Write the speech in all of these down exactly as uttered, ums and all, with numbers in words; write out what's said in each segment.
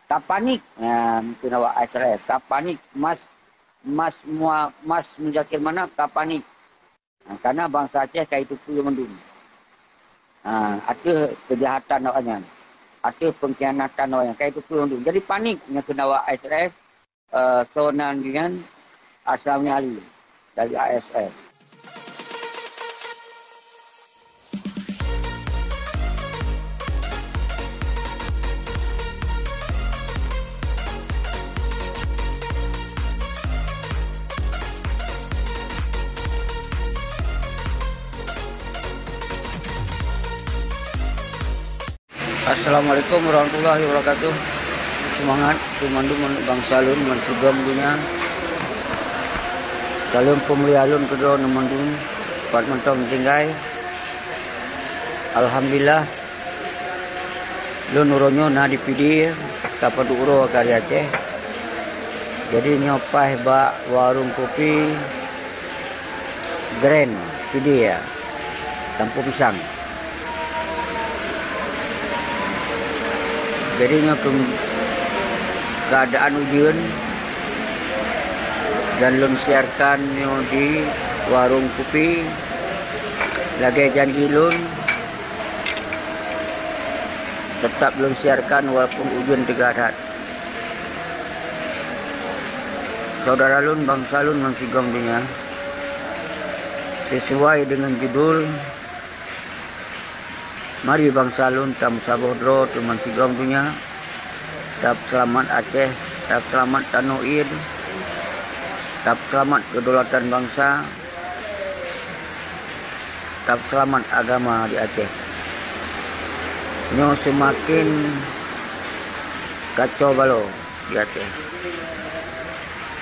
Ka panik, ha, mungken awak S R F. Ka panik, mas, mas mua, mas Muzakir Manaf ka panik. Ha, karena bansa Aceh ka jiteupeue mandum. Ha, ateueh keujahatan awak nyan. Ateueh pengkhianatan awak nyan. Ka jiteupeue mandum. Jadi panik nyang keunan awak S R F, eh, soe nan geuh nyan, Asraf Nyali dari A S F. Assalamualaikum warahmatullahi wabarakatuh. Seumangat keu mandum bansa lôn ngon sigom donya. Saleuem peumulia lôn keudroe ngon mandum, pat mantong tinggai. Alhamdulillah, lôn uroe nyoe na di Pidie, ka padub uroe ka di Aceh. Jadi nyoe paih bak warong kopi Grand Pidie, Kampung Pisang. Jadi nyoe keu-, keuadaan ujeuen dan lôn siarkan nyoe di warong kopi. Lagèe janji lôn, teutap lôn siarkan walaupun ujeuen teuga that. Syedara lôn, bansa lôn ngon sigom donya, sesuai deungon judul, mari bansa lôn tameusaboh droe teuma sigom donya, tapeuseulamat Aceh, tapeuseulamat tanoh ie, tapeuseulamat keudaulatan bansa, tapeuseulamat agama di Aceh. Nyoe seumaken kacau balau di Aceh.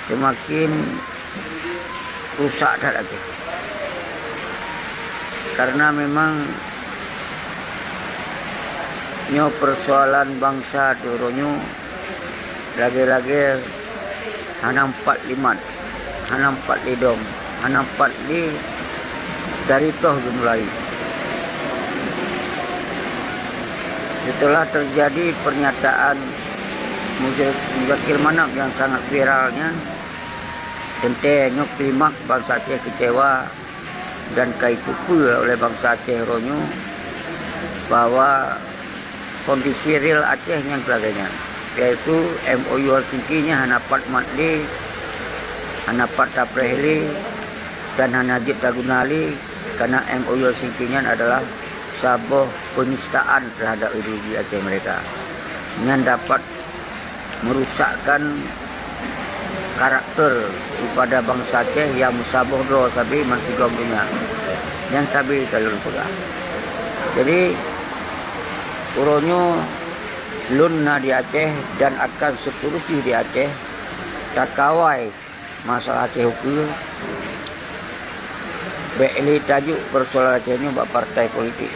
Seumaken rusak that Aceh. Karena memang nyoe peusoalan bansa di uroe nyoe lagèe-lagèe hana meupat lé mat, hana meupat lé dong, hana meupat lé dari toh geumulai. Setelah terjadi pernyataan Muza-, Muzakir Manaf yang sangat viral nyan, teuntèe nyoe klimak bansa Aceh keucewa dan ka jiteupeue oleh bansa Aceh uroe nyoe bahwa kondisi real Aceh nyang lagèe nyan, yaitu M O U Helsinki nyan hana pat mat lé, hana pat tapreh lé, dan hana jeuet taguna lé, karena M O U Helsinki nyan adalah saboh penistaan terhadap ideologi Aceh Merdeka. Nyan dapat merusakkan karakter daripada bansa Aceh nyang meusaboh droe sabe bansigom donya. Nyan sabe ka lôn peugah. Jadi, uroe nyoe lôn na di Aceh dan akan seterusnya di Aceh, takawai masalah Aceh ukeue, bèk lé tajok peusoalan Aceh nyoe bak partai politik.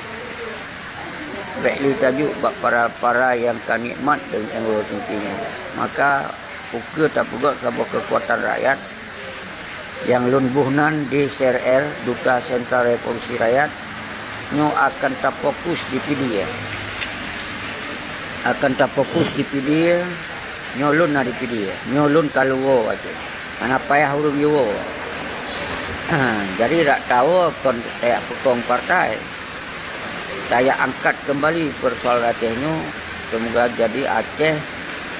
Bèk lé tajok bak para-para nyang ka nikmat deungon uroe Helsinki nyan. Maka, ukeue tapeugöt saboh keukuatan rakyat nyang lôn boh nan D C R R, Duta Sentral Revolusi Rakyat, nyoe akan tafokus di Pidie. Akan tafokus di Pidie, nyoe lôn na di Pidie. Nyoe lôn ka lôn woe Aceh. Hana payah ureueng jiwoe. Jadi dak tawoe kon tajak peukong partai. Tajak angkat keumbali peusoalan Aceh nyoe, seumoga jadi Aceh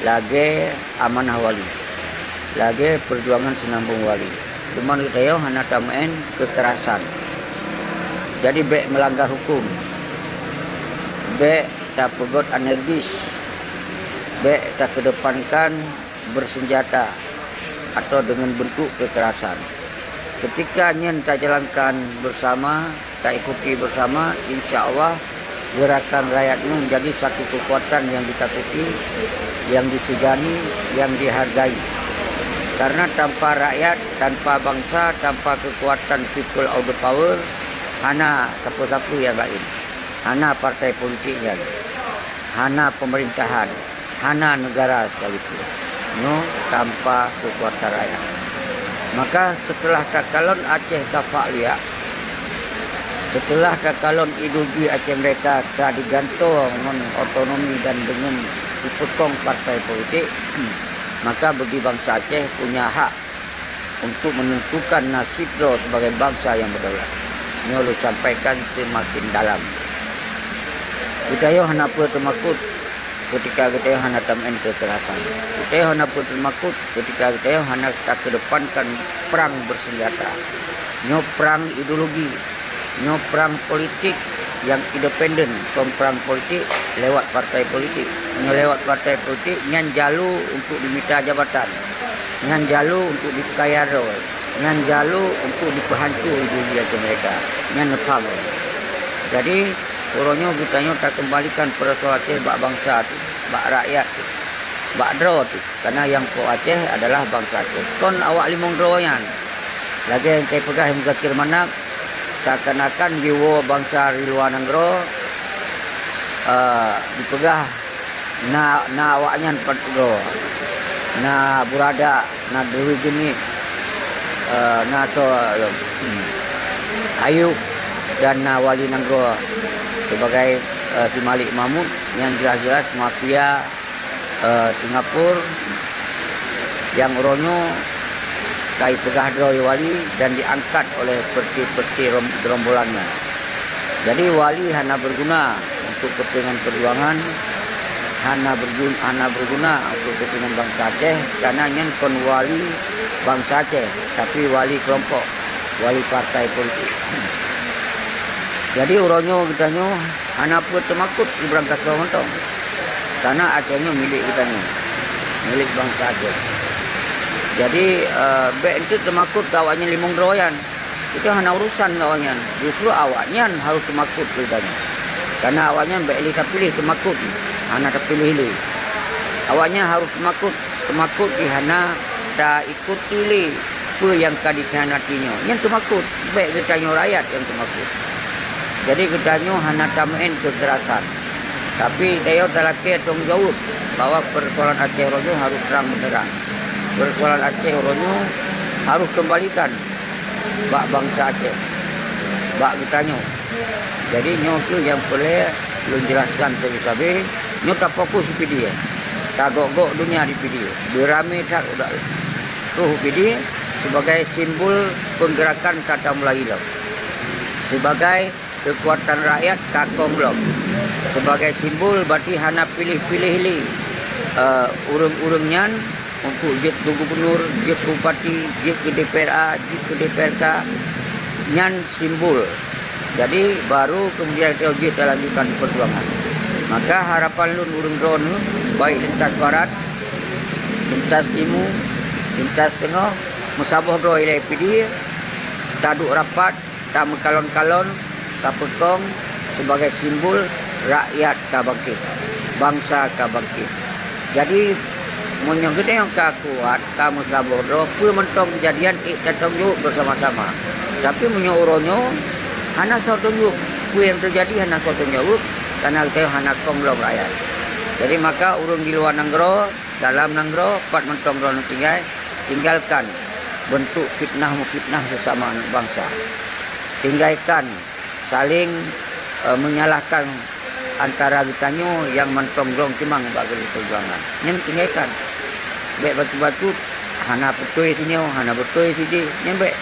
lagèe amanah wali, lagèe peujuangan Seunambong Wali. Teuma geutanyoe hana tameu'en keukerasan. Jadi bèk meulanggar huköm, bèk tapeugöt anerbis, bèk takeudepankan bersenjata atau dengan bentuk kekerasan. Ketika nyan tajalankan bersama, taikuti bersama, insya Allah gerakan rakyat nyoe menjadi satu kekuatan yang ditakuti, yang disegani, yang dihargai. Karena tanpa rakyat, tanpa bangsa, tanpa kekuatan people of the power, hana sapeue-sapeue nyang laén. Hana partai politik nyan. Hana pemerintahan. Hana negara sekalipun. Nyoe tanpa kekuatan rakyat. Maka setelah takalon Aceh ka fak liak, setelah takalon ideologi Aceh Merdeka ka digantoe ngon otonomi dan deungon peukong partai politik, maka bagi bansa Aceh punya hak untuk menentukan nasib droe sebagai bansa yang berdaulat. Nyoe lôn sampaikan seumaken dalam. Geutanyoe hana peue teumakot keutika geutanyoe hana tameu'en keukerasan. Geutanyoe hana peue teumakot keutika geutanyoe hana takeudepankan prang beusenjata. Nyoe prang ideologi. Nyoe prang politik nyang independen, kon prang politik lewat partai politik. Nyoe lewat partai politik nyan jalô untuk dimita jabatan, nyan jalô untuk dipeukaya droe, nyan jalô untuk dipeuhanco ideologi Aceh Merdeka. Nyan neupham. Jadi, uroe nyoe geutanyoe takeumbalikan peurasaan Aceh bak bansa teuh, bak rakyat teuh, bak droe teuh. Karena nyang po Aceh adalah bansa Aceh. Kon awak limong droe nyan. Lagèe nyang ka ipeugah Muzakir Manaf, seakan-akan jiwoe bansa di luwa nanggroe, eh, jipeugah na, na awaknyan pat droe. Na Buradak, na Dewi Geunik, eh, na so, eh, Ayub, dan na wali nanggroe sebagai, eh, si Malik Mahmud, nyang jelas-jelas mafia eh, Singapura nyang uroe nyoe ka ipeugah droe wali dan diangkat oleh peureute-peureute rom-, gerombolan nyan. Jadi, wali hana beuguna untuk keupeuntengan peujuangan, hana beurgun-, hana beuguna untuk keupeuntengan bansa Aceh, karena nyan kon wali bansa Aceh, tapi wali keulompok, wali partai politik. Jadi, uroe nyoe geutanyoe hana peue teumakot di Brangkasoe mantong. Tanah Aceh nyoe milék geutanyoe, milék bansa Aceh. Jadi, eh, bèk enteuk teumakot keu awaknyan limong droe nyan. Itu hana urusan ngon awaknyan. Justru awaknyan harôh teumakot keu geutanyoe. Karena awaknyan bèk lé tapiléh teumakot, hana tapiléh lé. Awaknyan harôh teumakot, teumakot jih hana ta- ikuti lé peue nyang ka dikhianati nyoe. Nyan teumakot, bèk geutanyoe rakyat nyang teumakot. Jadi geutanyoe hana tameu'en keukerasan. Tapi tanyoe talakèe tanggung jaweueb bahwa peusoalan Aceh uroe nyoe harôh trang meuneurang. Peusoalan Aceh uroe nyoe harôh keumbalikan bak bansa Aceh, bak geutanyoe. Jadi nyoe kheueh nyang peureulèe lôn jelaskan sabe-sabe. Nyoe tafokus di Pidie, tagok-gok donya di Pidie. Beuramé that udak lôn. Troh Pidie sebagai simbol peunggeurakan ka tamulai lom. Sebagai keukuatan rakyat ka kong lom. Sebagai simbol bati hana piléh-piléh lé, eh, ureueng-ureueng nyan untuk jeuet keu gubunur, jeuet keu bupati, jeuet keu D P R A, jeuet keu D P R K, nyan simbol. Jadi, baru kemudian kita jeuet talanjutkan peujuangan. Maka harapan lôn ureueng droeneuh, baik lintas barat, lintas timu, lintas teungoh, meusaboh droe ilèe Pidie, taduek rapat, tameukalon-kalon, tapeukong sebagai simbol rakyat ka bangkét, bansa ka bangkét. Jadi, meunyoe geutanyoe ka kuat, ka meusaboh droe, peue mantong keujadian ék tatanggung jaweueb beusama-sama. Tapi meunyoe uroe nyoe hana soe tanggung jaweueb, peue nyang teujadi hana soe tanggung jaweueb, karena geutanyoe hana kong lom rakyat. Jadi maka ureueng di luwa nanggroe, dalam nanggroe, pat mantong droeneuh tinggai, tinggalkan bentuk fitnah-meufitnah sesama aneuk bansa. Tinggalkan saléng, eh, menyalahkan antara geutanyoe nyang mantong glong timang bak garéh peujuangan. Nyan tinggalkan. Bèk bacut-bacut, hana beutôi sinyoe, hana beutôi sidéh, nyan bèk.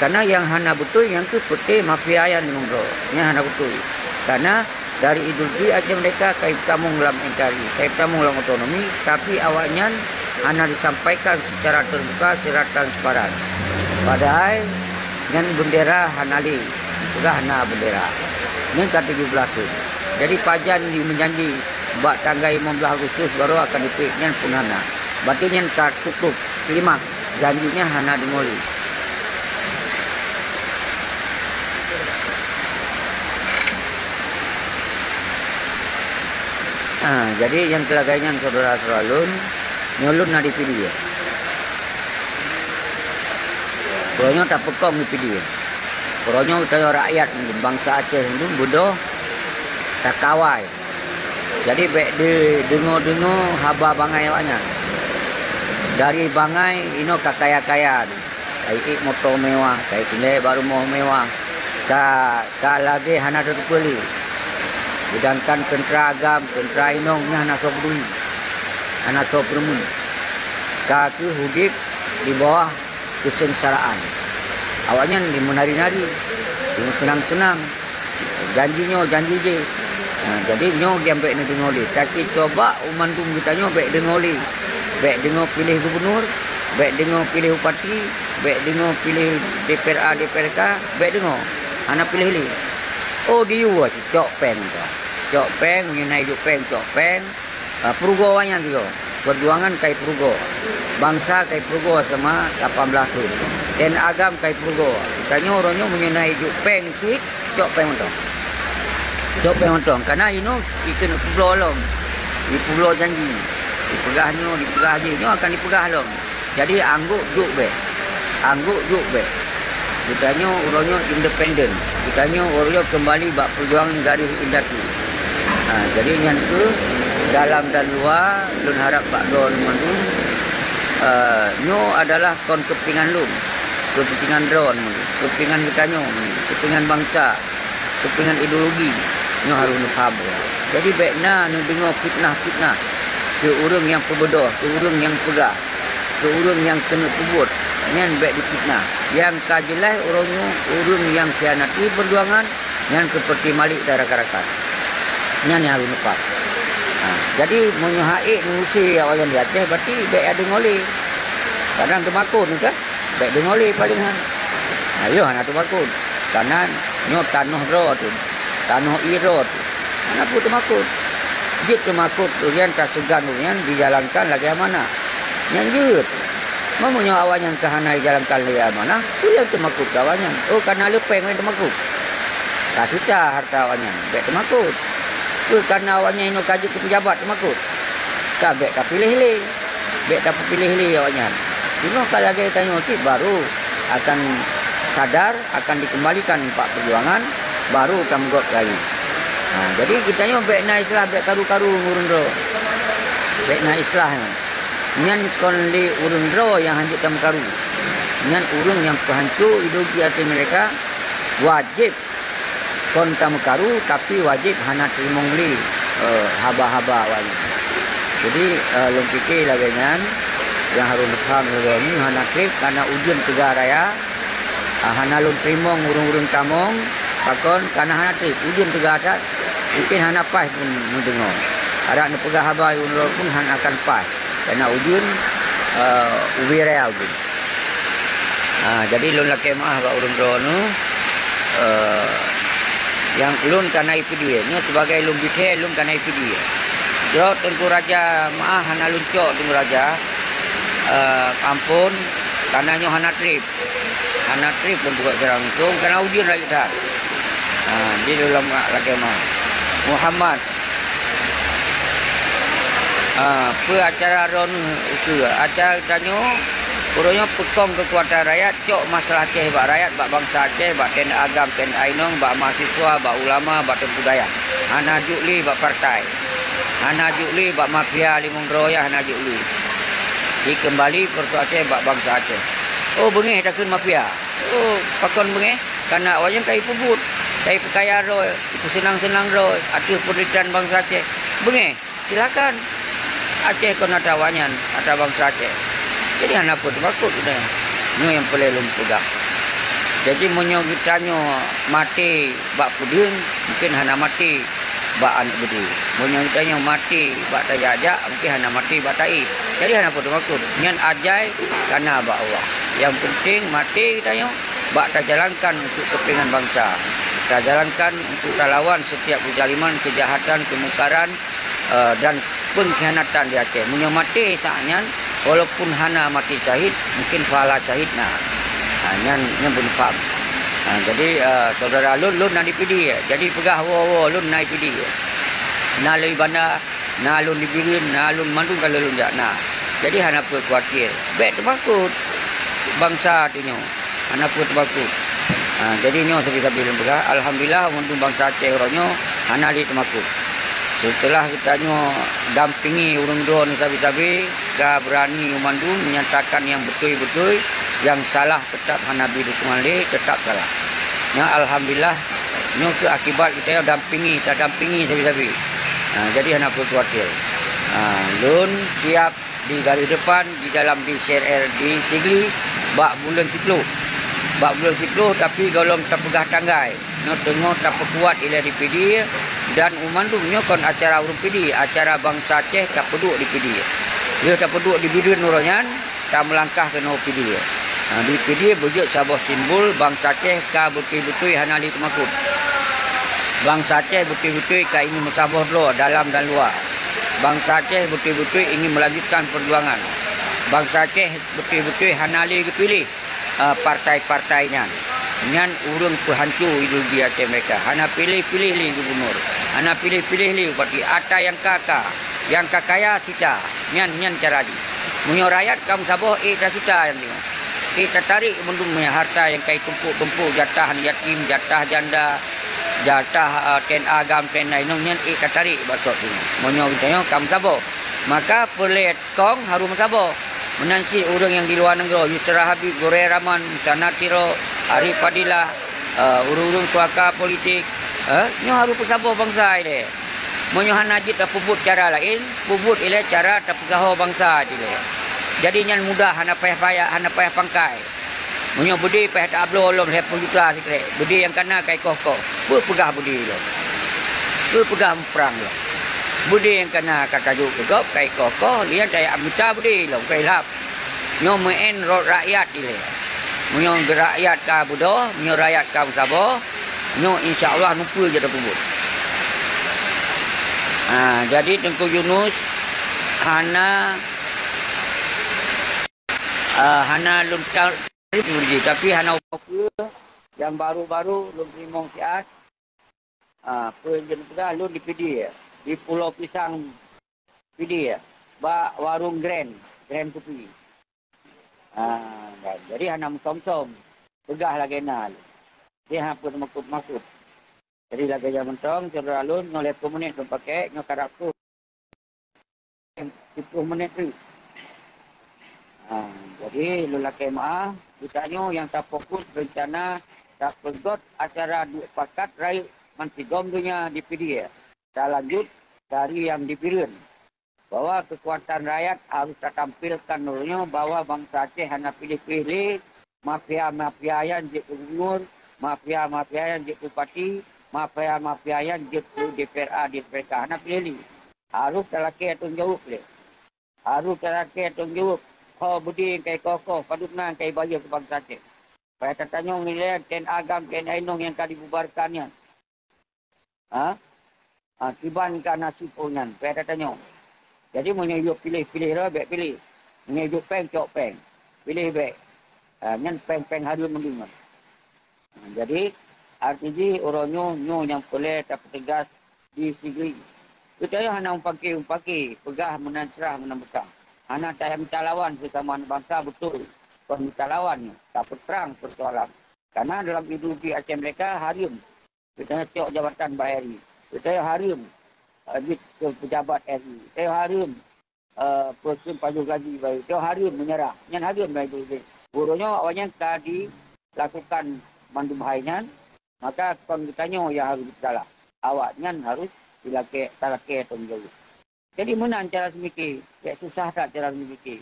Karena nyang hana beutôi nyan kheueh peuté mafia nyan limong droe. Nyan hana beutôi. Karena dari ideologi Aceh Merdeka ka itamong lam N K R I, ka itamong lam otonomi, tapi awaknyan hana disampaikan secara terbuka, secara transparan. Padahai nyan bendera hana lé, peugah na bendera. Nyan ka tujoh blaih thon. Jadi pajan jimeujanji bak tanggai limong blaih Agustus baru akan dipék, nyan pun hana. Berarti nyan ka tutup, klimaks, janji nyan hana deungoe lé. Ha, jadi nyang keulagai nyan syedara-syedara lôn, nyoe lôn na di Pidie. Uroe nyoe tapeukong di Pidie. Uroe nyoe geutanyoe rakyat bansa Aceh nyoe beudôh takawai. Jadi bèk de-, deungoe-deungoe haba bangai awaknyan. Dari bangai inoe ka kaya-kaya. Ka iék moto mewah, ka itinggai bak rumoh mewah, ka, ka lagèe hana teupeue lé. Seudangkan teuntra agam, teuntra inong nyan hana soe peuduli. Hana soe peureumeun. Ka kheueh udeb di bawah keuseungsaraan. Awaknyan di meunari-nari, di meuseunang-seunang. Janji nyoe, janji jéh. Ha, jadi nyoe nyang bèk neudeungoe lé. Tapi coba u mandum geutanyoe bèk deungoe lé. Bèk deungoe piléh gubunur, bèk deungoe piléh bupati, bèk deungoe piléh D P R A, D P R K, bèk deungoe. Hana piléh lé. Oh, diyue cok péng tu. Cok péng, meunyoe na iduek péng, cok péng. Ah, peurugoe awaknyan keudroe. Peujuangan ka ipeurugoe. Bansa ka ipeurugoe seulama lapan blaih thon. T N A agam ka ipeurugoe. Tanyoe uroe nyoe meunyoe na iduek péng cit, cok péng mantong. Cok péng mantong. Karena inoe ikheun peubloe lom. Ipeubloe janji. Dipeugah nyoe, dipeugah jih. Nyoe akan dipeugah lom. Jadi, anggok jok bèk. Anggok jok bèk. Geutanyoe uroe nyoe independen. Geutanyoe uroe nyoe keumbali bak peujuangan garéh indatu. Ha, jadi nyan kheueh dalam dan luwa, lôn harab bak droeneuh mandum, eh, nyoe adalah kon keupeuntengan lôn, keupeuntengan droeneuh mandum, keupeuntengan geutanyoe mandum, keupeuntengan bansa. Keupeuntengan ideologi nyoe harôh neupaham. Jadi, bèk na neudeungoe fitnah-fitnah keu ureueng nyang peubeudôh, keu ureueng nyang peugah, keu ureueng nyang keuneuk peubuet, nyan bèk difitnah. Nyang ka jeulaih uroe nyoe ureueng nyang khianati peujuangan, nyan seperti Malik dan rakan-rakan. Nyan nyang harôh neupaham. Ha, jadi, meunyoe han ék neuusé awaknyan di Aceh, berarti bèk tadeungoe lé. Kadang teumakot, kan? Bèk deungoe lé paléng han. Ayo, hana teumakot. Karena nyoe tanoh droe teuh, tanoh ie droe teuh. Hana peue teumakot. Jeuet teumakot ureueng nyan, taseugan ureueng nyan dijalankan lagèe amanah. Nyan jeuet. Meunyoe awaknyan ka hana dijalankan lagèe amanah, peue nyang teumakot keu awaknyan? Oh, karena le péng lé teumakot. Ka seuta hareuta awaknyan, bèk teumakot. Peue karena awaknyan inoe ka jeuet keu peujabat teumakot? Ka bèk tapiléh lé. Bèk tapeupiléh lé awaknyan. Teungoh ka lagèe tanyoe cit baru akan sadar, akan dikeumbalikan bak peujuangan, baru tameugot kali. Ha, jadi geutanyoe bèk na islah, bèk karu-karu ngon ureueng droe. Bèk na islah nyan. Nyan kon lé ureueng droe nyang hanjeuet tameukaru. Nyan ureueng nyang peuhanco ideologi até meureka, wajéb kon tameukaru, tapi wajéb hana teurimong lé, eh, haba-haba awaknyan. Jadi, eh, lôn pike lagèe nyan, nyang harôh neupaham lé droeneuh, hana trép, karena ujeuen teuga raya, ah, hana lôn teurimong ureueng-ureueng tamong, pakon, karena hana trép, ujeuen teuga that, mungken hana paih pun neudeungoe. Adak neupeugah haba ureueng droe pun hana akan paih, karena ujeuen, eh, ubé raya ujeuen. Ha, jadi lôn lakèe meu'ah bak ureueng droeneuh, eh, nyang lôn ka na ipeudeuh. Nyoe sibagai lôn bithèe, lôn ka na ipeudeuh. Droe Teungku Raja meu'ah hana lôn cok Teungku Raja, eh, ampôn, karena nyoe hana trép. Hana trép lôn peugot secara langsung, karena ujeuen rayeuk that. Ha, jadi lôn lakèe meu'ah. Muhammad. Ah, peue acara droeneuh ukeue? Acara geutanyoe, uroe nyoe peukong keukuatan rakyat, cok masalah Aceh bak rakyat, bak bansa Aceh, bak T N A agam, T N A inong, bak mahasiswa, bak ulama, bak teungku dayah. Hana jok lé bak partai. Hana jok lé bak mafia limong droe, hana jok lé. Dikeumbali peureutoh Aceh bak bansa Aceh. Oh, beungéh takheun mafia. Oh, pakon beungéh? Karena awaknyan ka ipeubuet, ka ipeukaya droe, ipeuseunang-seunang droe ateueh peunderitahan bansa Aceh. Beungéh? Silakan. Aceh kon atra awaknyan, atra bansa Aceh. Jadi hana peue teumakot geutanyoe. Nyoe nyang peureulèe lôn peugah. Jadi meunyoe geutanyoe maté bak peudeueng, mungken hana maté bak aneuk beudé. Meunyoe geutanyoe maté bak tajak-jak, mungken hana maté bak taéh. Jadi hana peue teumakot. Nyan ajai ka na bak Allah. Nyang peunteng maté geutanyoe bak tajalankan untuk keupeuntengan bansa. Tajalankan untuk talawan setiap kezaliman, kejahatan, kemungkaran, eh, dan pengkhianatan di Aceh. Meunyoe maté saat nyan, walaupun hana maté syahid, mungkin pahala syahid na. Ha, nyan, nyan beuneupham. Ha, jadi, eh, saudara lôn, lôn na di Pidie. Jadi peugah woe-woe lôn na di Pidie. Na lôn di Banda, na lôn di Bireuen, na lôn mandum ka lôn jak na. Jadi hana peue khawatir. Bèk teumakot bansa tanyoe. Hana peue teumakot. Ha, jadi nyoe sabe-sabe lôn peugah, alhamdulillah, mandum bansa Aceh uroe nyoe hana lé teumakot. Seuteulah geutanyoe dampingi ureueng droeneuh sabe-sabe, ka beurani mandum menyatakan nyang beutôi-beutôi, nyang salah teutap hana bi dukungan lé, teutap salah. Nyan alhamdulillah, nyoe keuh akibat geutanyoe dampingi, tadampingi sabe-sabe. Ha, jadi hana peue khawatir. Ha, lôn siap di garis depan di dalam D C R R di Sigli bak buleuen siploh. Bak buleuen siploh, tapi gohlom tapeugah tanggai. Nyoe teungoh tapeukuat ilée di Pidie dan u mandum nyoe kon acara ureuëng Pidie, acara bansa Aceh tapeuduek di Pidie. Lheueh tapeuduek di Bireuen uroe nyan, tameulangkah keunoe Pidie. Ha, di Pidie beujeuet saboh simbol bansa Aceh ka beutôi-beutôi hana lé teumakot. Bansa Aceh beutôi-beutôi ka ingin meusaboh droe dalam dan luwa. Bansa Aceh beutôi-beutôi ingin meulanjutkan peujuangan. Bansa Aceh beutôi-beutôi hana lé geupiléh, eh, partai-partai nyan. Nyan ureuëng peuhanco ideologi Aceh merdeka. Hana piléh-piléh lé gubunur. Hana piléh-piléh lé bupati. Ata nyang ka-ka. Nyang ka kaya sita. Nyan, nyan cara jih. Meunyoe rakyat ka meusaboh, ék tasita nyang teuh. Ék tatarék mandum harta nyang ka jitumpôk-tumpôk, jatah yatim, jatah janda, jatah, eh, T N A agam, T N A inong nyan ék tatarék bak sot nyoe. Meunyoe geutanyoe ka meusaboh, maka peureulée kong harôh meusaboh. Meunan cit ureuëng nyang di luwa nanggroe, Yusra Habib, Gurée Rahman, Musana Tiro, Arif Fadilah, eh, ureuëng-ureuëng suaka politik, eh, nyoe harôh peusaboh bansa ilée. Meunyoe hana jeuet tapeubuet cara laén, peubuet ilée cara tapeusahoe bansa ilée. Jadi nyan mudah, hana payah paya-, hana payah pangkai. Meunyoe beudé payah tabloe lom lhée ploh juta sikrek, beudé nyang kana ka ikoh-koh, peue peugah beudé lom? Peue peugah muprang lom? Beudé nyang kana ka tajok keu gob ka ikoh-koh, lian tajak mita beudé lom, ka ilhab. Nyoe meu'en rot rakyat ilée. Meunyoe rakyat ka beudôh, meunyoe rakyat ka meusaboh, nyoe insya Allah mupeue jeuet tapeubuet. Ha, jadi Teungku Yunus hana Ah, hana lôn ka-, tapi hana uroe peue nyang baru-baru lôn teurimong siat. Ah, peue nyang peugah lôn di Pidie, di Pulo Pisang Pidie, bak warong Grand, Grand Kupi. Ah, kan. Jadi hana meusom-som. Peugah lagée na lôn. Dia hana peue teumakot-makot. Jadi lagée nyan mantong, syedara lôn, nyoe lhée ploh menit lôn pakék, nyoe karab ploh. Siploh menit tu. Ha, jadi lôn lakée meu'ah, geutanyoe nyang tafokus reuncana tapeugot acara duek pakat rayeuk bansigom donya di Pidie, talanjut dari nyang di Bireuen, bahwa keukuatan rakyat harôh tatampilkan uroe nyoe bahwa bansa Aceh hana piléh-piléh lé, mafia-mafia nyan jeuet keu gubunur, mafia-mafia nyan jeuet keu bupati, mafia-mafia nyan jeuet keu D P R A, D P R K, hana piléh lé. Harôh talakée tanggung jaweueb lé. Harôh talakée tanggung jaweueb. Ho beudé nyang ka ikoh-koh, padub na nyang ka ibayeue keu bansa Aceh. Payah tatanyong ilée T N A agam, T N A inong nyang ka dibubarkan nyan. Ha? Ha, kiban ka naseb ureuëng nyan, payah tatanyong. Jadi meunyoe yue piléh, piléh droe, bék piléh. Meunyoe yue péng, cok péng. Piléh bék. Ha, nyan péng-péng hareuem meunyoe. Ha, jadi, arti jih uroe nyoe, nyoe nyang peureulée tapeuteugas di Sigli. Geutanyoe hana mupangke-mupangke, peugah meunan crah meunan beukang. Hana tayang mita lawan sesama bansa beutôi, kon mita lawan nyoe, tapeutrang peusoalan. Karena dalam ideologi Aceh Merdeka hareuem geutanyoe cok jabatan bak R I. Geutanyoe hareuem, eh, jeuet keu pejabat R I. Geutanyoe hareuem, eh, peuseumpah pajoh gaji bayeue. Geutanyoe hareuem meunyeurah. Nyan hareuem lam ideologi. Uroe nyoe awaknyan ka dilakukan mandum hai nyan, maka kon geutanyoe nyang harôh jipeusala. Awaknyan harôh jilakée, talakée tanggung jaweueb. Jadi meunan cara seumike, bék susah that cara seumike.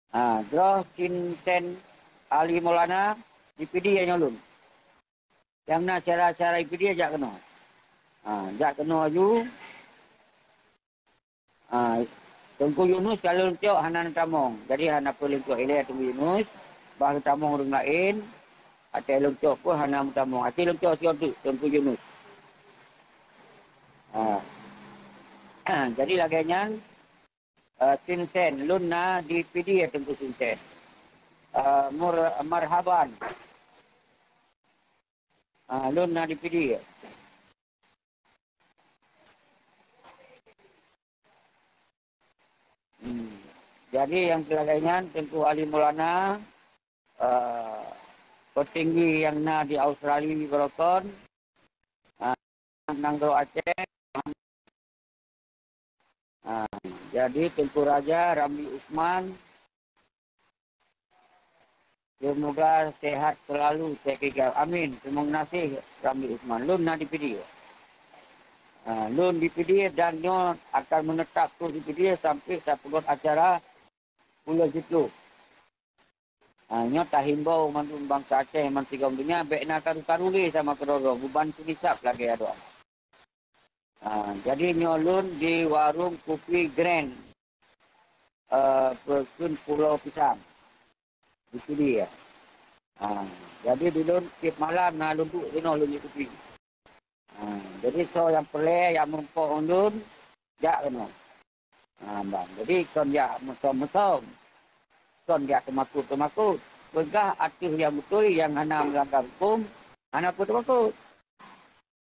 Ha, droe Cin Sen Ali Maulana di Pidie nyoe lôn. Nyang na syedara-syedara di Pidie jak keunoe. Ha, jak keunoe aju. Ha, Teungku Yunus ka lôn cok hana neutamong. Jadi hana peue lôn cok ilée Teungku Yunus. Bah geutamong ureuëng laén, até lôn cok pun hana meutamong. Até lôn cok sigoe teuk Teungku Yunus. Ha. Jadi lagée nyan, eh, Sinsen, lôn na di Pidie Teungku Sinsen. Eh, mur-, marhaban. Ah, lôn na di Pidie. Hmm. Jadi nyang keu lagée nyan Teungku Ali Maulana, eh, peutinggi nyang na di Australia barokon, ah, nanggroe Aceh. Ah, jadi Teungku Raja Ramli Usman, seumoga sehat seulalu, sehat keu keu. Amin. Teurimong gaséh Ramli Usman. Lôn na di Pidie. Ha, lôn di Pidie dan nyoe akan meunetap troh di Pidie sampoe tapeugot acara buleuen siplôh. Ha, nyoe tahimbau mandum bansa Aceh ban sigom donya bék na karu-karu lé sama keudroe-droe, buban seulisab lagée adoe. Ha, jadi nyoe lôn di warong kupi Grand, eh, peue kheun Pulo Pisang. Di Pidie, ya. Ha, jadi di lôn tiep malam na lôn duek keunoe lôn jikupi. Ha, jadi soe nyang peureulée nyang meurumpok ngon lôn, jak keunoe. Ha, ban. Jadi kon jak meusom-meusom. Kon jak teumakot-teumakot. Peugah ateueh nyang beutôi nyang hana meulanggar huköm, hana peue teumakot.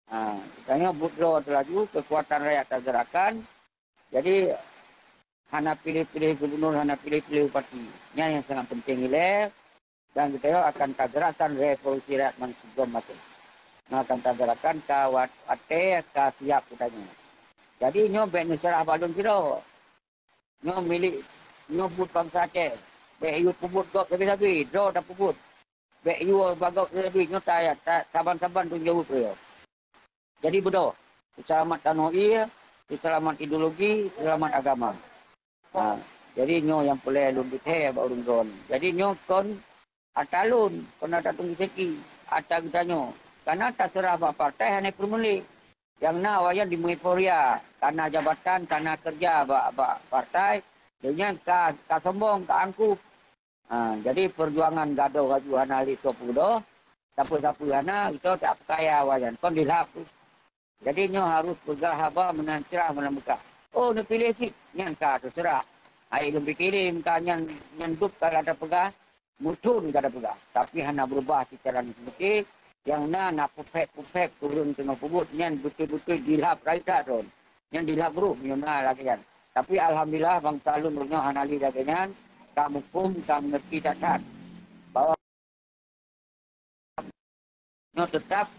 Ha, tanyoe buet droe teulaju, keukuatan rakyat tageurakan. Jadi, hana piléh-piléh gubunur, hana piléh-piléh bupati. Nyan nyang sangat penting ilée, dan geutanyoe akan tageurakan revolusi rakyat ban sigom maté. Nyoe akan tageurakan ka wat-, watée ka siab geutanyoe. Jadi, nyoe bék neuseurah bak lôn sidroe. Nyoe milék, nyoe buet bansa Aceh. Bék yue peubuet gob sabe-sabe, droe tapeubuet. Bék yue bak gob sabe, nyoe ta-, ta-, saban-saban tanggung jaweueb droe. Jadi beudôh, seulamat tanoh ié, seulamat ideologi, seulamat agama. Ha, jadi nyoe nyang peureulée lôn beuthée bak ureuëng droeneuh. Jadi nyoe kon ata lôn, kon ata Teungku Seki, ata geutanyoe. Kareuna taseurah bak partai hana peureulée. Nyang na awaknyan di euforia, kana jabatan, kana keureuja bak, bak partai, dan nyan ka, ka sombong, ka angkuh. Ha, jadi peujuangan gadôh laju hana lé soe peududoe, sapeue-sapeue hana, geutanyoe tapeukaya awaknyan, kon dilhab. Jadi nyoe harôh peugah haba meunan crah meunan beukah. Oh, neupiléh cit, nyan ka teuseurah. Hai lôn piké lé, meuka nyan, nyan dub ka lagée peugah, meuthon ka tapeugah, tapi hana beurubah sicara neuseumike, nyang na, na peuphét-peuphét ureuëng teungoh peubuet nyan beutôi-beutôi dilhab rayeuk that droe. Nyan dilhab brôh meunyoe na lagée nyan. Tapi alhamdulillah bansa lôn uroe nyoe hana lé lagée nyan, ka muphom, ka meungerti that-that bahwa nyoe teutap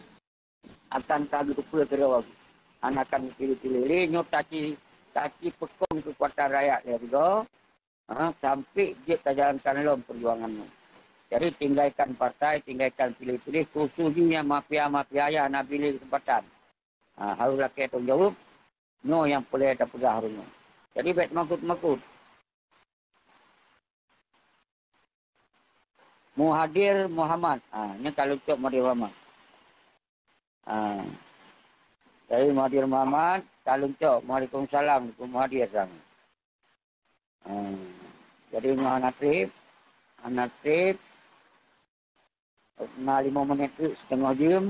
akan ka geuteupeue keudroe, hana akan piléh-piléh lé nyoe taci, taci peukong keukuatan rakyat lé sigoe, ha, sampoe jeuet tajalankan lom peujuangan nyoe. Jadi, tinggalkan partai, tinggalkan piléh-piléh, khusos jih nyang mafia-mafia nyang hana bri lé keuseumpatan. Ha, harôh lakée tanggung jaweueb, nyoe nyang peureulée tapeugah ureuëng nyoe. Jadi, bék makot-makot. Muhadir Muhammad. Ha, nyan ka leucok Muhadir Muhammad. Ha. Jadi Muhadir Muhammad, ka leucok. Waalaikumsalam, Muhadir sama. Ha. Jadi nyoe hana treb, hana treb. Na lima menit tu setengah jam.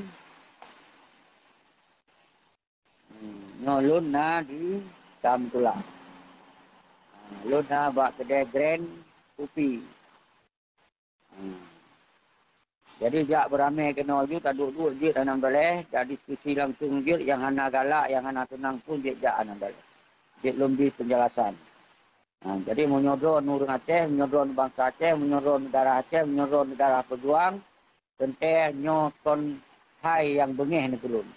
Hmm, nyoe lôn na di Tam Tulak. Ha, lôn na bak keudè Grand Kupi. Hmm. Jadi jak beuramé keunoe ju, taduek-duek jeuet anang daleh, jak diskusi langsung jeuet, nyang hana galak, nyang hana seunang pun jeuet jak anang daleh. Jeuet lôn bri peunjelasan. Ha, jadi meunyoe droe ureuëng Aceh, meunyoe droe bansa Aceh, meunyoe droe darah Aceh, meunyoe droe darah peujuang, teuntée nyoe kon hai nyang beungéh neukeulôn.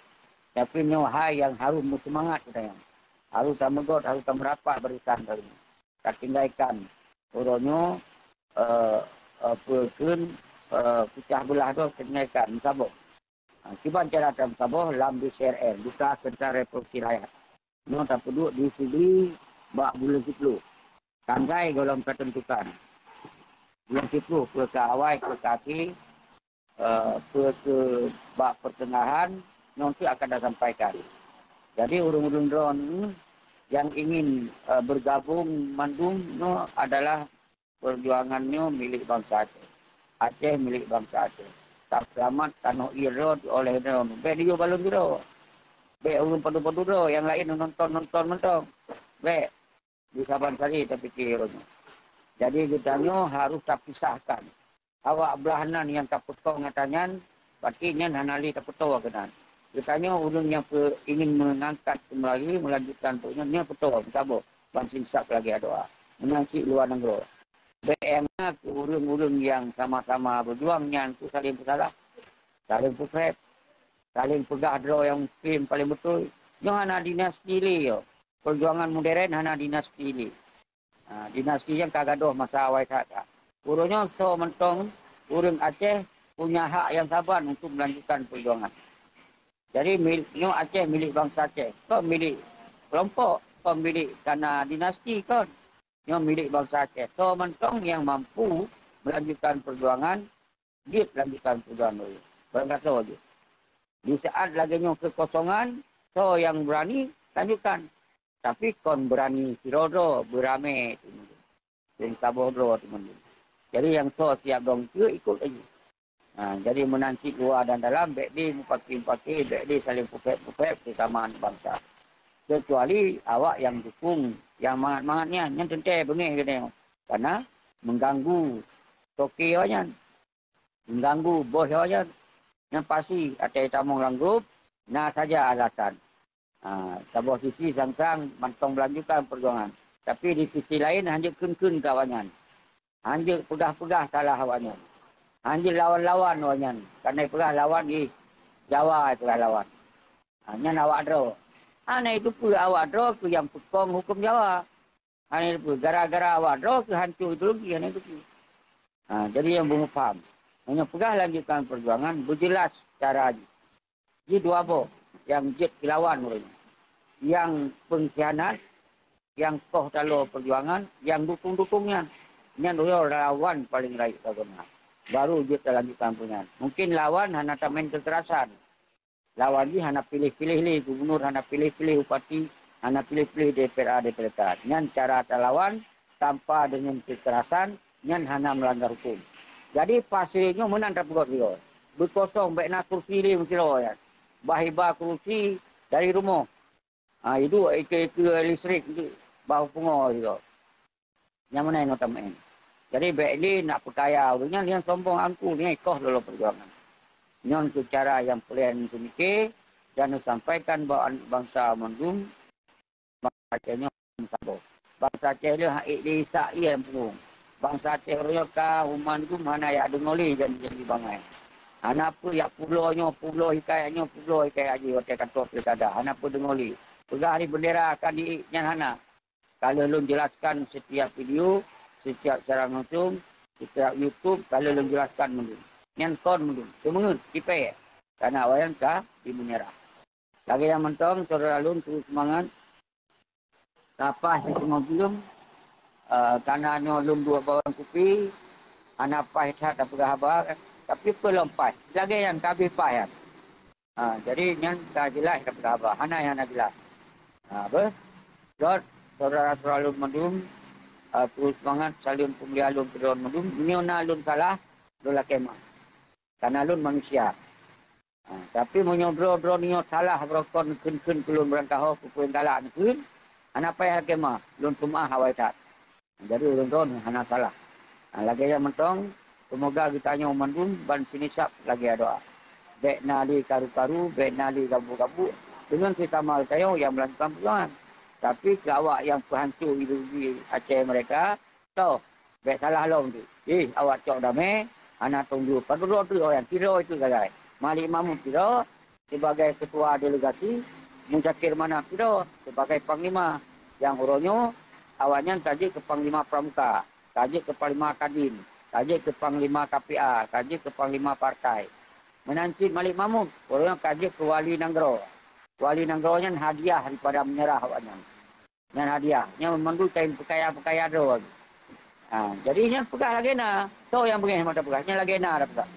Tapi nyoe hai nyang harôh meuseumangat geutanyoe. Harôh tameugot, harôh tameurapat barisan geutanyoe. Tatinggalkan uroe nyoe, eh, eh, peue kheun, eh, peucah beulah droe tatinggalkan, meusaboh. Ha, kiban cara tameusaboh lam D C R R, Duta Sentra Revolusi Rakyat. Nyoe tapeuduek di Sigli bak buleuen siplôh. Tanggai gohlom ka tentukan. Buleuen siplôh, peue ka awai, peue ka akhé, eh, peue keu bak peuteungahan, nyoe teuk akan tasampaikan. Jadi, ureuëng-ureuëng droeneuh nyang ingin, eh, bergabung mandum nyoe adalah peujuangan nyoe milék bansa Aceh. Aceh milék bansa Aceh. Tapeulamat tanoh ié droe oleh droeneuh. Bék neuyue bak lôn keudroe. Bék ureuëng padub-padub droe nyang laén nonton-nonton mantong. Bék. Di saban sabe tapiké uroe nyoe. Jadi geutanyoe harôh tapisahkan. Awak blah nan nyang tapeukong gata nyan, berarti nyan hana lé tapeutoe keunan. Geutanyoe ureuëng nyang peu-, ingin meungangkat keumbali, meulanjutkan peue nyan, nyan peutoe, meusaboh, ban sinsab lagée adoe. Meunan cit luwa nanggroe. Bék nyang na keu ureuëng-ureuëng nyang sama-sama beujuang nyan keu saléng peusalah, saléng peuprét, saléng peugah droe nyang mungken paleng beutôi. Nyoe hana dinasti lé nyoe. Peujuangan modern hana dinasti lé. Ha, dinasti nyan ka gadôh masa awai that-that. Uroe nyoe soe mantong ureuëng Aceh punya hak nyang saban untuk meulanjutkan peujuangan. Jadi, mil-, nyoe Aceh milék bansa Aceh, kon milék keulompok, kon milék kana dinasti, kon. Nyoe milék bansa Aceh. Soe mantong nyang mampu meulanjutkan peujuangan, jeuet lanjutkan peujuangan ureuëng. Barangkasoe jeuet. Di saat lagée nyoe keukosongan, soe nyang beurani, lanjutkan. Tapi kon beurani sidroe-droe, beuramé teuma. Lôn saboh droe teuma. Jadi nyang soe siab dong keue ikot laju. Ha, jadi meunan cit luwa dan dalam, bék di mupaki-mupaki, bék di saléng pukek-pukek sesama aneuk bansa. Keucuali awak nyang dukung, nyang mangat-mangat nyan, nyan teuntée beungéh geutanyoe. Kana mengganggu toke awaknyan, mengganggu bos awaknyan. Nyan pasti, até tamong lam grup, na saja alasan. Ha, saboh sisi sang-sang mantong melanjutkan peujuangan, tapi di sisi laén hanjeuet kheun-kheun keu awaknyan. Hanjeuet peugah-peugah salah awaknyan. Hanjeuet lawan-lawan awaknyan. Kana peugah lawan jih Jawa peugah lawan. Ha, nyan awak droe. Hana jiteupeue awak droe keu nyang peukong huköm Jawa. Hana jiteupeue gara-gara awak droe keu hanco ideologi, hana jiteupeue. Ha, jadi nyang beungoh paham. Meunyoe peugah lanjutkan peujuangan, beujeulaih cara jih. Jih dua boh nyang jeuet keu lawan ureuëng. Nyang peungkhianat, nyang koh taloe peujuangan, nyang dukong-dukong nyan. Nyan uroe lawan paleng rayeuk sagoe na. Baru jeuet talanjutkan peue nyan. Mungken lawan hana tamén keukerasan. Lawan jih hana piléh-piléh lé gubunur, hana piléh-piléh bupati, hana piléh-piléh D P R A, D P R K. Nyan cara talawan tanpa deungon keukerasan, nyan hana meulanggar huköm. Jadi, pase nyoe meunan tapeugot riyoe. Beukosong bék na kursi lé meusidroe nyan. Bah iba kursi dari rumoh. Ha, iduek ikeue-ikeue listrik tu, bah pungoe sigoe. Nyang meunan ngon tameuén. Jadi, bék lé nak peukaya ureuëng nyan, nyang sombong angku, nyang ikoh lolo peujuangan. Nyoe keuh cara nyang peureulée neupeumiké dan neusampaikan bak aneuk bansa mandum, bansa Aceh nyoe saboh. Bansa Aceh le hak ék lé Isa ie lam punggong. Bansa Aceh uroe nyoe ka mandum hana jak deungoe lé janji-janji bangai. Hana peue jak peubloe nyoe, peubloe hikayat nyoe, peubloe hikayat jih watée ka trok pilkada. Hana peue deungoe lé. Peugah di beundera akan di nyan hana. Ka lheueh lôn jelaskan setiap video, setiap siaran langsung, setiap YouTube, ka lheueh lôn jelaskan mandum. Nyan kon mandum. Seumeungeut, tipée. Karena awaknyan ka di meunyeurah. Lagée nyan mantong, syedara lôn, terus seumangat. Ka paih siteungoh jeuem, eh, kana nyoe lôn duek bak warong kupi, hana paih that tapeugah haba, tapi peue lom paih. Lagée nyan ka abéh paih nyan. Ha, jadi nyan ka jeulaih tapeugah haba, hana nyang hana jeulaih. Ha, beuh? Jot, syedara-syedara lôn mandum, eh, terus seumangat, saleuem peumulia lôn keu droe mandum. Meunyoe na lôn salah, lôn lakée maaf. Kana lôn manusia. Ha, tapi meunyoe droe-droe nyoe salah, beurokon kheun-kheun keu lôn beurangkaho, peue-peue nyang galak neukheun, hana payah lakée maaf, lôn peumaah awai that. Jadi, ureuëng droe hana salah. Ha, lagée nyan mantong, seumoga geutanyoe mandum ban sinisab lagée adoe. Bék na lé karu-karu, bék na lé gabuk-gabuk, deungon sesama geutanyoe nyang meulanjutkan peujuangan. Tapi keu awak nyang peuhanco ideologi Aceh meureka, toh, bék salah lom tu. Ih, awak cok damé, hana tông jeuet. Padub droe treuk awaknyan, sidroe itu sagai. Malik Mahmud sidroe, sibagai ketua delegasi, Muzakir Manaf sidroe sibagai panglima. Nyang uroe nyoe, awaknyan ka jeuet keu panglima pramuka, ka jeuet keu panglima kadin, ka jeuet keu panglima K P A, ka jeuet keu panglima partai. Meunan cit Malik Mahmud, uroe nyoe ka jeuet keu wali nanggroe. Wali nanggroe nyan hadiah daripada meunyeurah awaknyan. Nyan hadiah. Nyan mandum kain peukaya-peukaya droe. Ha, jadi nyan peugah lagée na. Soe nyang beungéh mata peugah? Nyan lagée na tapeugah.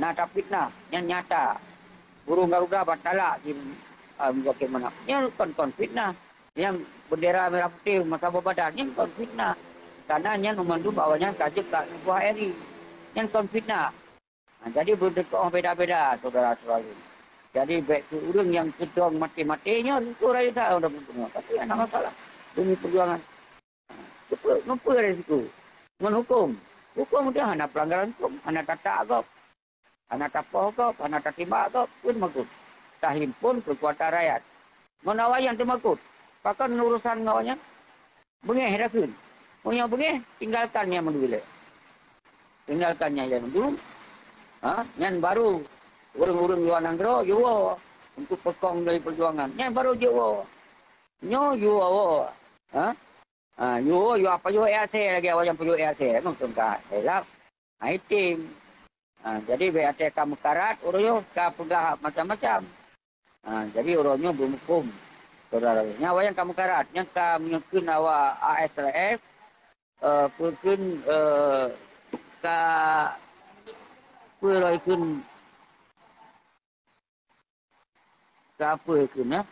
Na tafitnah. Nyan nyata. Burung garuda ban talak di, ah, Muzakir Manaf. Nyan kon, kon fitnah. Nyan bendera merah putih masa boh badan. Nyan kon fitnah. Karena nyan mandum awaknyan ka jeuet ka buah eri. Nyan kon fitnah. Ha, jadi beudeukoh beda-beda, syedara-syedara. Jadi, bék keu ureuëng nyang keudong maté-maté nyoe, tentu rayeuk that ureuëng bunoe. Tapi hana masalah. Demi peujuangan. Keupeue, ngon peue resiko? Ngon huköm. Huköm tu hana pelanggaran huköm, hana tatak gob. Hana tapoh gob, hana tatimbak gob. Peue meukeue? Tahimpon keukuatan rakyat. Ngon awaknyan teumakot. Pakon urusan ngon awaknyan? Beungéh dah kheun. Meunyoe beungéh, tinggalkan nyang mandum ilée. Tinggalkan nyang ilée mandum. Ha? Nyan baru ureuëng-ureuëng luwa nanggroe jiwoe untuk peukong dari peujuangan. Nyan baru jiwoe. Nyoe jiwoe. Ha? Ha, jiwoe, jiwoe apa jiwoe E R C lagée awaknyan peujeuet E R C. Nyoe tungka. Hilaf. Ha, item. Ha, jadi, bék até ka meukarat, ureuëng nyoe ka peugah macam-macam. Ha, jadi uroe nyoe beumuphom, syedara. Nyan awak nyan ka meukarat, nyan ka meunyoe kheun awak A S R F, eh, peue kheun, eh, ka peue lom kheun, ka peue kheun, eh,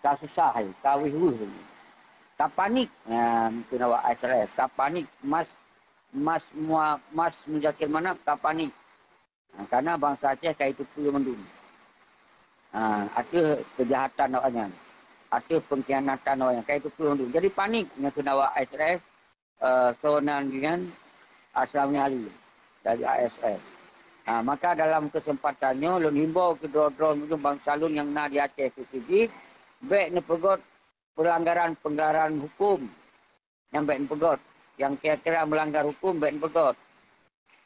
ka susah, ka weueh-weueh, ka panik. Ha, mungken awak A S R F ka panik, mas, mas mua-, mas Muzakir Manaf ka panik. Ha, karena bansa Aceh ka jiteupeue mandum. Ha, ateueh keujahatan awak nyan, ateueh peungkhianatan awak nyan ka jiteupeue mandum. Jadi panik nyan keunan awak A S R F, eh, soe nan jih nyan, Asrami Ali dari A S F. Ha, maka dalam keuseumpatan nyoe lôn himbau keu droe-droe meunyoe bansa lôn nyang na di Aceh keu jih, bék neupeugét peulanggaran-peulanggaran huköm. Nyan bék neupeugét. Nyang kira-kira meulanggar huköm bék neupeugét.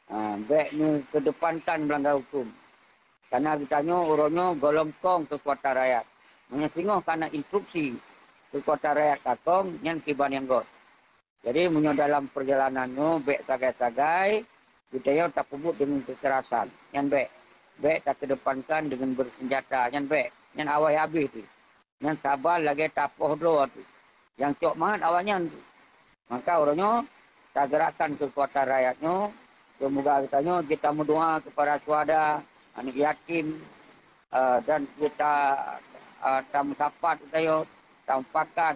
Ha, bék neukeudepankan meulanggar huköm. Karena geutanyoe uroe nyoe gohlom kong keukuatan rakyat. Meunyoe singoh kana instruksi keukuatan rakyat ka kong, nyan kiban nyang göt. Jadi, meunyoe dalam peurjalanan nyoe bék sagai-sagai geutanyoe tapeubuet deungon keukerasan. Nyan bék. Bék takeudepankan deungon beuseunjata. Nyan bék. Nyan awai habéh pih. Nyan saban lagée tapoh droe teuh. Nyang cok mangat awaknyan teuh. Maka uroe nyoe, tageurakkan keukuatan rakyat nyoe, seumoga geutanyoe jeuet tameudoá keu para syuhada, aneuëk yatim, eh, dan jeuet ta-, eh, tameusapat geutanyoe, tameupakat,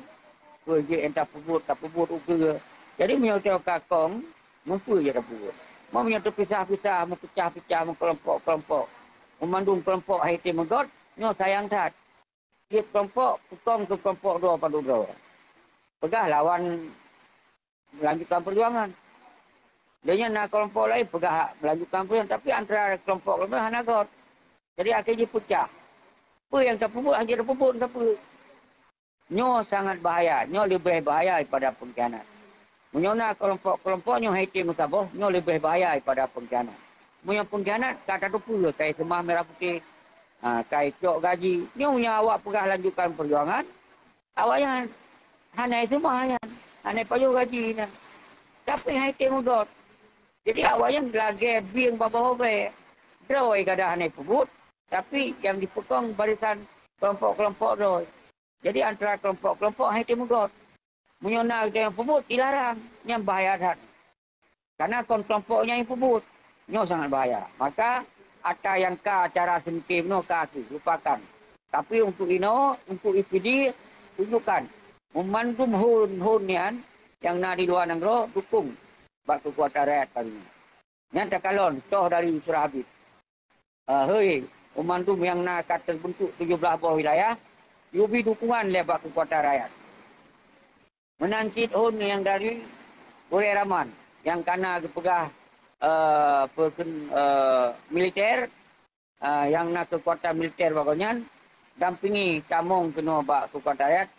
peue jeuet nyang tapeubuet, tapeubuet ukeue. Jadi, meunyoe geutanyoe ka kong, mupeue jeuet tapeubuet. Meunyoe teupisah-pisah, meupeucah-peucah, meukelompok-kelompok, meumandum kelompok hai tém meugét, nyoe sayang that. Tieb keulompok peukong keu keulompok droe padub droe. Peugah lawan meulanjutkan peujuangan. Donya na keulompok laén peugah hak meulanjutkan peujuangan, tapi antara keulompok-keulompok hana göt. Jadi akhé jipeucah. Peue nyang tapeubuet, hana jeuet tapeubuet, tapeubuet. Nyoe sangat bahaya. Nyoe leubeh bahaya daripada peungkhianat. Meunyoe na keulompok-keulompok nyoe hai tém meusaboh, nyoe leubeh bahaya daripada peungkhianat. Meunyoe peungkhianat, ka tateupeue, ka jiseumah mirah putéh, ha, ka jicok gaji. Nyoe meunyoe awak peugah lanjutkan peujuangan, awaknyan hana jiseumah nyan, hana jipajoh gaji nyan. Tapi hai tém meugét. Jadi awaknyan lagée bieng babah obée. Droe kadang hana jipeubuet, tapi nyang jipeukong barisan keulompok-keulompok droe. Jadi antara keulompok-keulompok hai tém meugét. Meunyoe na nyang peubuet dilarang, nyan bahaya that. Karena kon keulompok nyan nyang peubuet, nyoe sangat bahaya. Maka ata nyang ka cara seungkém nyoe ka kheueh lupakan. Tapi untuk inoe, untuk I P D, tunjukkan. Meumandum hon-hon nyan nyang na di luwa nanggroe dukong bak keukuatan rakyat kami. Nyan takalon toh dari Yusra Habib. Ah, hei, banmandum nyang na ka teubeuntuk tujoh blaih boh wilayah, yue bi dukungan lé bak keukuatan rakyat. Meunan cit hon nyang dari Gurée Raman nyang kana geupeugah, eh, peukheun, eh, militer, eh, nyang na keukuatan militer bak gobnyan, dampingi tamong keunoe bak keukuatan rakyat,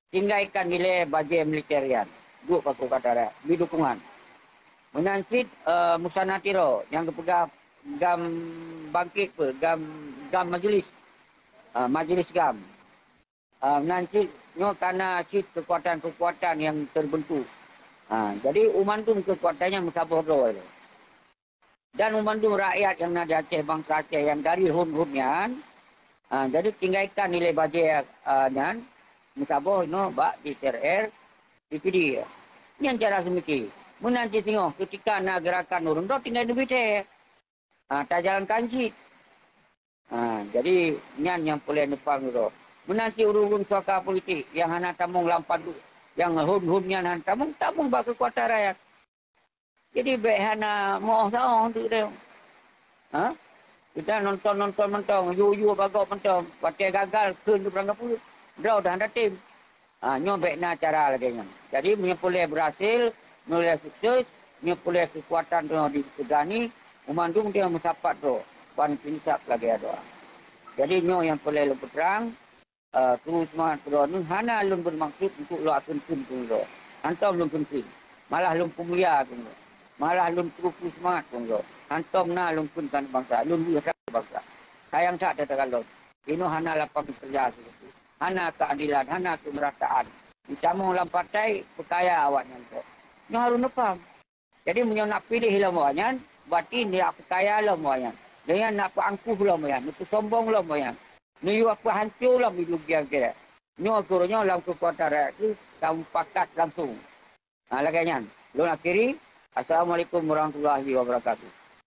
tinggai ikan dilée bajée militer nyan, duek bak keukuatan rakyat, bi dukungan. Meunan cit, eh, Musana Tiro nyang geupeugah GAM bangkét peue, GAM, GAM majelis. Ah, majelis GAM. Ah, meunan cit nyoe kana cit keukuatan-keukuatan nyang teubeuntuk. Ah, jadi banmandum keukuatan nyan meusaboh droe. Dan banmandum rakyat nyang na di Aceh, bansa Aceh nyang dari hon-hon nyan, ah, jadi tinggai ikan dilée bajée, ah, nyan meusaboh inoe bak D P R, D P D. Nyan cara seumike. Meunan cit singoh keutika na geurakan ureuëng droe tinggai neubi thée. Ah, tajalankan cit. Ha, jadi nyan nyang peureulée neupaham droe. Meunan cit ureuëng-ureuëng suaka politik nyang hana tamong lam padub, nyang hon-hon nyan hana tamong, tamong bak keukuatan rakyat. Jadi bék hana meuoh saoh teuk deh. Ha? Kita nonton-nonton mantong, yue-yue bagoe mantong, watée gagal kheun teupeurangkapeue, droe dah hana tem. Ha, nyoe bék na cara lagée nyan. Jadi, meunyoe peureulée beurhasil, meunyoe peureulée sukses, meunyoe peureulée keukuatan droe di teuga ni, banmandum dia meusapat droe, ban teuinsaf lagée doa. Jadi, nyoe nyang peureulée lôn peutrang, eh, keu seumangat droe neuh hana lôn beumaksud untuk lôn akheun-kheun keu droe. Hantom lôn kheun-kheun. Malah lôn peumulia keu droe. Malah lôn kru-kru seumangat keu droe. Hantom na lôn kheun keu bansa. Lôn weueh that keu bansa. Sayang that teuka lôn. Inoe hana lapang keureuja sigoe. Hana keuadilan, hana keumerataan. Jitamong lam partai, peukaya awaknyan kok. Nyoe harôh neupaham. Jadi, meunyoe nak piléh lom awaknyan, berarti nak peukaya lom awaknyan. Deungon nak peuangkuh lom awaknyan, neupeusombong lom awaknyan. Neuyue peuhanco lom idup di akhirat. Nyoe keuh uroe nyoe lam keukuatan rakyat kheueh tamupakat langsung. Ha, lagée nyan. Lôn akhiri. Assalamualaikum warahmatullahi wabarakatuh.